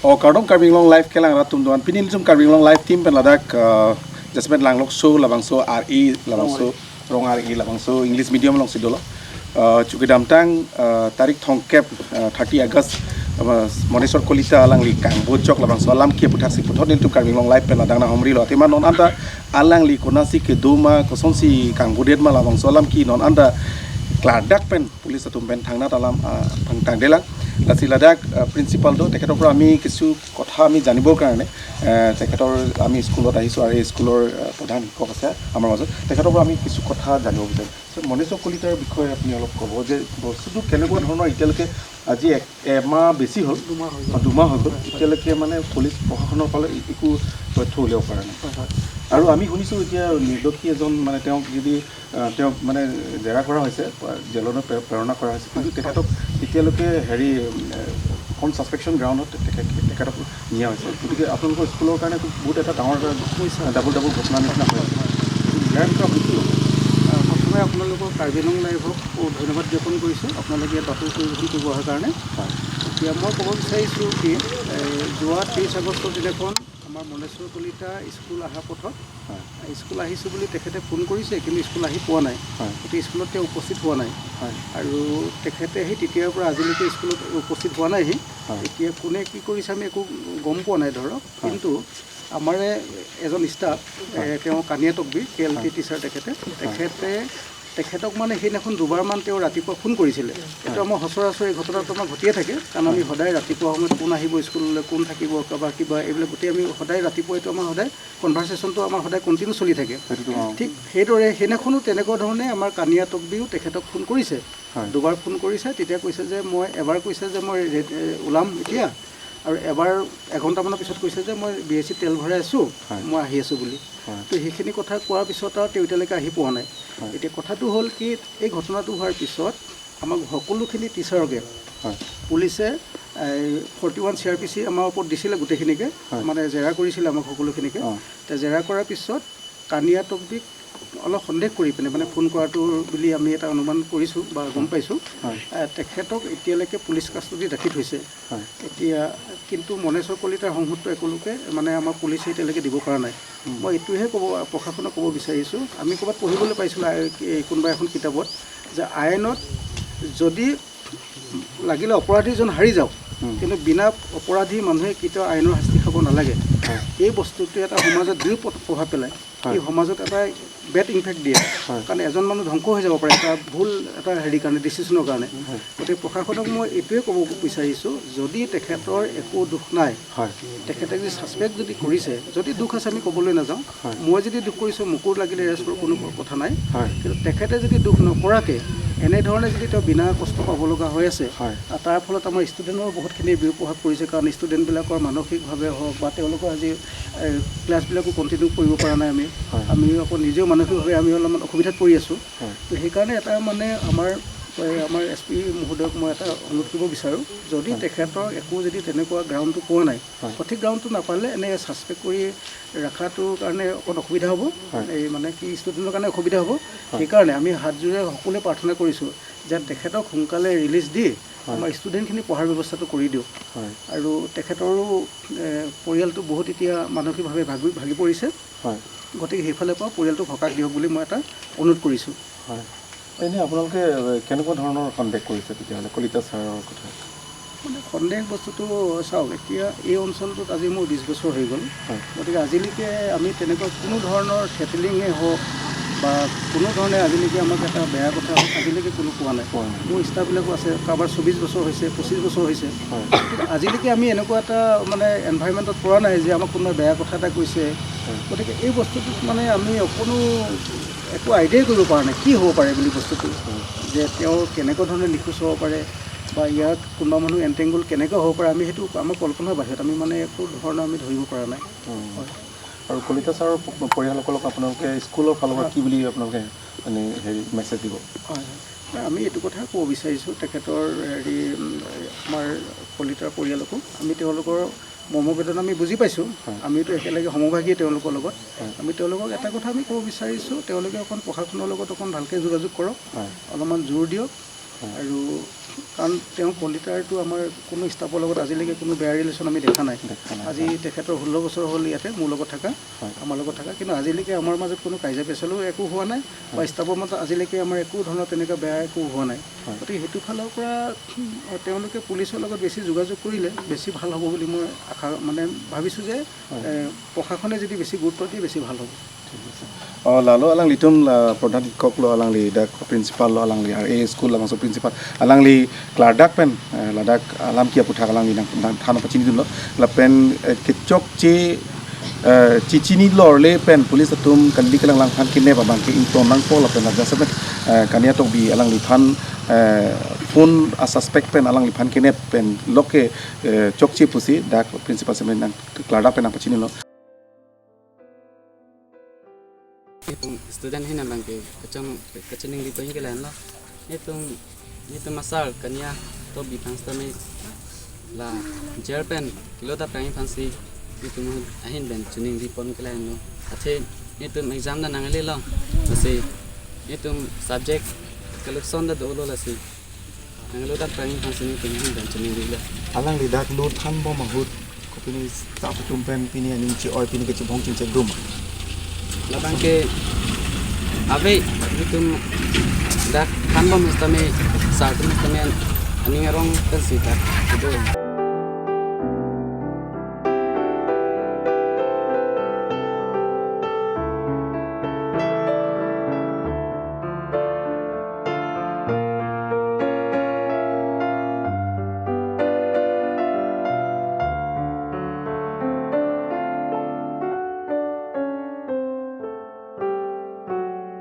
O kardom Karbi Anglong Live kelang ratum duan pinin zum Karbi Anglong Live team pen ladak jasmet langlok so labang so RE labang so rong RE labang so English medium long sidolo chuki damtang tarik thongkep 30 August Moneswar Kalita alang li kang bojok labang so alam ki puthak si puthot tum Karbi Anglong Live pen ladang na homri lo tema non anda alang li konasi ke doma kosonsi kang bodet ma labang so alam ki non anda kladak pen police atum pen thangna talam thang delang lasi ladak principal do তেখেতৰ পৰা আমি কিছু কথা আমি জানিবৰ কাৰণে তেখেতৰ আমি স্কুলত আহিছোঁ আৰু এই স্কুলৰ প্ৰধান শিক্ষক আছে আমাৰ মাজত, তেখেতৰ পৰা আমি কিছু কথা জানিব বিচাৰিম। চ' মনেশ্বৰ কলিতাৰ বিষয়ে আপুনি অলপ ক'ব যে বস্তুটো কেনেকুৱা ধৰণৰ, এতিয়ালৈকে আজি এক এমাহ বেছি হ'ল, দুমাহ হৈ গ'ল, এতিয়ালৈকে মানে পুলিচ প্ৰশাসনৰ ফালে একো তথ্য উলিয়াব পৰা নাই। আৰু আমি শুনিছোঁ এতিয়া নিৰ্দোষী এজন মানে তেওঁক যদি তেওঁক মানে জেৰা কৰা হৈছে, জেললৈ প্ৰেৰণা কৰা হৈছে, কিন্তু তেখেতক এতিয়ালৈকে হেৰি অন ছাছপেকশ্যন গ্ৰাউণ্ডত তেখেতক নিয়া হৈছে। গতিকে আপোনালোকৰ স্কুলৰ কাৰণে বহুত এটা ডাঙৰ এটা ডাবল ডাবল ঘটনা নিচিনা হৈছে। ইয়াৰ বিষয়ে আপুনি কি ক'ব? প্ৰথমে আপোনালোকৰ কাৰ্বি আংলং লাইভক ধন্যবাদ জ্ঞাপন কৰিছোঁ, আপোনালোকে ইয়াত বাতৰি পৰিৱেশন কৰিব অহাৰ কাৰণে। এতিয়া মই ক'ব বিচাৰিছোঁ কি, যোৱা 30 আগষ্টৰ দিনাখন আমাৰ মনেশ্বৰ কলিতা স্কুল অহা পথত স্কুল আহিছোঁ বুলি তেখেতে ফোন কৰিছে, কিন্তু স্কুল আহি পোৱা নাই। গতিকে স্কুলত তেওঁ উপস্থিত হোৱা নাই। আৰু তেখেতে সেই তেতিয়াৰ পৰা আজিলৈকে স্কুলত উপস্থিত হোৱা নাইহি। এতিয়া কোনে কি কৰিছে আমি একো গম পোৱা নাই ধৰক, কিন্তু আমাৰে এজন ষ্টাফ, তেওঁ কানিয়া তকবি, কেএলটি টিচাৰ, তেখেতে তেখেতক মানে সেইদিনাখন দুবাৰমান তেওঁ ৰাতিপুৱা ফোন কৰিছিলে। এইটো আমাৰ সচৰাচৰ এই ঘটনাটো আমাৰ ঘটিয়ে থাকে, কাৰণ আমি সদায় ৰাতিপুৱা সময়ত কোন আহিব স্কুললৈ, কোন থাকিব, কাৰোবাৰ কিবা এইবিলাক গোটেই আমি সদায় ৰাতিপুৱা এইটো আমাৰ সদায় কনভাৰ্চেশ্যনটো আমাৰ সদায় কণ্টিনিউ চলি থাকে। ঠিক সেইদৰে সেইদিনাখনো তেনেকুৱা ধৰণে আমাৰ কানিয়া তকবিও তেখেতক ফোন কৰিছে, দুবাৰ ফোন কৰিছে। তেতিয়া কৈছে যে মই এবাৰ কৈছে যে মই ওলাম এতিয়া, আৰু এবাৰ এঘণ্টামানৰ পিছত কৈছে যে মই বিএছচিত তেল ভৰাই আছোঁ, মই আহি আছোঁ বুলি। তো সেইখিনি কথা কোৱাৰ পিছত আৰু তেওঁ এতিয়ালৈকে আহি পোৱা নাই। এতিয়া কথাটো হ'ল কি, এই ঘটনাটো হোৱাৰ পিছত আমাক সকলোখিনি টিচাৰকে পুলিচে 41 চিআৰপিচি আমাৰ ওপৰত দিছিলে, গোটেইখিনিকে মানে জেৰা কৰিছিলে আমাক সকলোখিনিকে। তে জেৰা কৰাৰ পিছত কানিয়া তকবিক অলপ সন্দেহ কৰি পিনে মানে ফোন কৰাটো বুলি আমি এটা অনুমান কৰিছোঁ বা গম পাইছোঁ, তেখেতক এতিয়ালৈকে পুলিচ কাষ্টডিত ৰাখি থৈছে। এতিয়া কিন্তু মনেশ্বৰ কলিতাৰ সংসূত্ৰ একোলোকে মানে আমাৰ পুলিচে এতিয়ালৈকে দিব পৰা নাই। মই এইটোহে ক'ব প্ৰশাসনক ক'ব বিচাৰিছোঁ, আমি ক'ৰবাত পঢ়িবলৈ পাইছিলোঁ এই কোনোবা এখন কিতাপত যে আইনত যদি লাগিলে অপৰাধীজন হাৰি যাওক, কিন্তু বিনা অপৰাধী মানুহে কেতিয়াও আইনৰ শাস্তি খাব নালাগে। এই বস্তুটোৱে এটা সমাজত বিৰূপ প্ৰভাৱ পেলায়, এই সমাজত এটা বেড ইমপেক্ট দিয়ে, কাৰণ এজন মানুহ ধ্বংস হৈ যাব পাৰে এটা ভুল এটা হেৰি কাৰণে, ডিচিশ্যনৰ কাৰণে। গতিকে প্ৰশাসনক মই এইটোৱে ক'ব বিচাৰিছোঁ, যদি তেখেতৰ একো দোষ নাই, তেখেতে যদি ছাছপেক্ট যদি কৰিছে, যদি দোষ আছে আমি ক'বলৈ নাযাওঁ, মই যদি দোষ কৰিছোঁ মোকো লাগিলে এৰেষ্ট কৰোঁ, কোনো কথা নাই। কিন্তু তেখেতে যদি দোষ নকৰাকৈ এনেধৰণে যদি তেওঁ বিনা কষ্ট পাব লগা হৈ আছে, আৰু তাৰ ফলত আমাৰ ষ্টুডেণ্টৰ বহুতখিনি বিৰূপ প্ৰভাৱ পৰিছে, কাৰণ ষ্টুডেণ্টবিলাকৰ মানসিকভাৱে হওক বা তেওঁলোকৰ আজি ক্লাছবিলাকো কণ্টিনিউ কৰিব পৰা নাই। আমি আমি আকৌ নিজেও মানসিকভাৱে আমি অলপমান অসুবিধাত পৰি আছোঁ। তো সেইকাৰণে এটা মানে আমাৰ এছপি মহোদয়ক মই এটা অনুৰোধ কৰিব বিচাৰোঁ, যদি তেখেতৰ একো যদি তেনেকুৱা গ্ৰাউণ্ডটো পোৱা নাই, সঠিক গ্ৰাউণ্ডটো নাপালে এনেই ছাছপেক্ট কৰি ৰখাটোৰ কাৰণে অকণ অসুবিধা হ'ব, এই মানে কি ষ্টুডেণ্টৰ কাৰণে অসুবিধা হ'ব। সেইকাৰণে আমি হাতযোৰে সকলোৱে প্ৰাৰ্থনা কৰিছোঁ যে তেখেতক সোনকালে ৰিলিজ দি আমাৰ ষ্টুডেণ্টখিনি পঢ়াৰ ব্যৱস্থাটো কৰি দিয়ক। আৰু তেখেতৰো পৰিয়ালটো বহুত এতিয়া মানসিকভাৱে ভাগি ভাগি পৰিছে। গতিকে সেইফালৰ পৰা পৰিয়ালটোক সকাহ দিয়ক বুলি মই এটা অনুৰোধ কৰিছোঁ। হয়, এনেই আপোনালোকে কেনেকুৱা ধৰণৰ সন্দেহ কৰিছে তেতিয়াহ'লে কলিতা ছাৰৰ কথা? মানে সন্দেহ বস্তুটো চাওক, এতিয়া এই অঞ্চলটোত আজি মোৰ 20 বছৰ হৈ গ'ল। গতিকে আজিলৈকে আমি তেনেকুৱা কোনো ধৰণৰ থ্ৰেটেনিঙেই হওক বা কোনো ধৰণে আজিলৈকে আমাক এটা বেয়া কথা হওক, আজিলৈকে কোনো কোৱা নাই। কোৱা নাই। মোৰ ষ্টাফবিলাকো আছে, কাৰোবাৰ 24 বছৰ হৈছে, 25 বছৰ হৈছে। কিন্তু আজিলৈকে আমি এনেকুৱা এটা মানে এনভাইৰমেণ্টত পৰা নাই যে আমাক কোনোবাই বেয়া কথা এটা কৈছে। গতিকে এই বস্তুটোত মানে আমি অকণো একো আইডিয়াই কৰিব পৰা নাই কি হ'ব পাৰে বুলি বস্তুটো, যে তেওঁ কেনেকুৱা ধৰণে নিখোজ হ'ব পাৰে বা ইয়াত কোনোবা মানুহ এণ্টেংগল কেনেকৈ হ'ব পাৰে, আমি সেইটো আমাৰ কল্পনাৰ বাহিৰত, আমি মানে একো ধৰণৰ আমি ধৰিব পৰা নাই। হয়। আৰু কলিতা ছাৰৰ পৰিয়ালসকলক আপোনালোকে স্কুলৰ ফালৰ পৰা কি বুলি আপোনালোকে মানে হেৰি মেছেজ দিব? হয় হয়, আমি এইটো কথা ক'ব বিচাৰিছোঁ, তেখেতৰ হেৰি আমাৰ কলিতাৰ পৰিয়ালকো আমি তেওঁলোকৰ মৰ্মবেদনা আমি বুজি পাইছোঁ। আমিতো একেলগে সমভাগী তেওঁলোকৰ লগত। আমি তেওঁলোকক এটা কথা আমি ক'ব বিচাৰিছোঁ, তেওঁলোকে অকণ প্ৰশাসনৰ লগত অকণ ভালকৈ যোগাযোগ কৰক, অলপমান জোৰ দিয়ক। আৰু কাৰণ তেওঁ কলিতাৰটো আমাৰ কোনো ষ্টাফৰ লগত আজিলৈকে কোনো বেয়া ৰিলেশ্যন আমি দেখা নাই। আজি তেখেতৰ 16 বছৰ হ'ল ইয়াতে মোৰ লগত থকা, আমাৰ লগত থকা, কিন্তু আজিলৈকে আমাৰ মাজত কোনো কাজিয়া পেচালো একো হোৱা নাই বা ষ্টাফৰ মাজত আজিলৈকে আমাৰ একো ধৰণৰ তেনেকুৱা বেয়া একো হোৱা নাই। গতিকে সেইটো ফালৰ পৰা তেওঁলোকে পুলিচৰ লগত বেছি যোগাযোগ কৰিলে বেছি ভাল হ'ব বুলি মই আশা মানে ভাবিছোঁ যে প্ৰশাসনে যদি বেছি গুৰুত্ব দিয়ে বেছি ভাল হ'ব। Lalu alang li tum la প্ৰধান শিক্ষক lo alang li dak principal lo alang li RA school la maso principal alang li klar dak pen ladak alam kia puthak alang li nang thana pachini dum lo la pen ke chok che chichini lor le pen police atum kalli kalang lang phan kine ba bang ke in ton nang po la pen la jasa pen kania tok bi alang li phan phone a suspect pen alang li phan kine pen loke chok che pusi dak principal se nang klar dak pen nang pachini lo. Student hina bang ke kacang kacaning di poin ke lain lo itu masal kania to bi phans ta me la jer pen kilo ta prang phansi itu mu ahin ben chuning di pon ke lain lo athe itu exam da nangale lo mase itu subject collection da do lo la si nangalo ta prang phansi ni tu ben chuning di la alang li dak lu than bo mahut ko pini ta tum pen pini aning chi oi pini ke chi bong chin che dum labang ke ave itu dak kanbom mestame sartum mestame aning arong kan sita itu.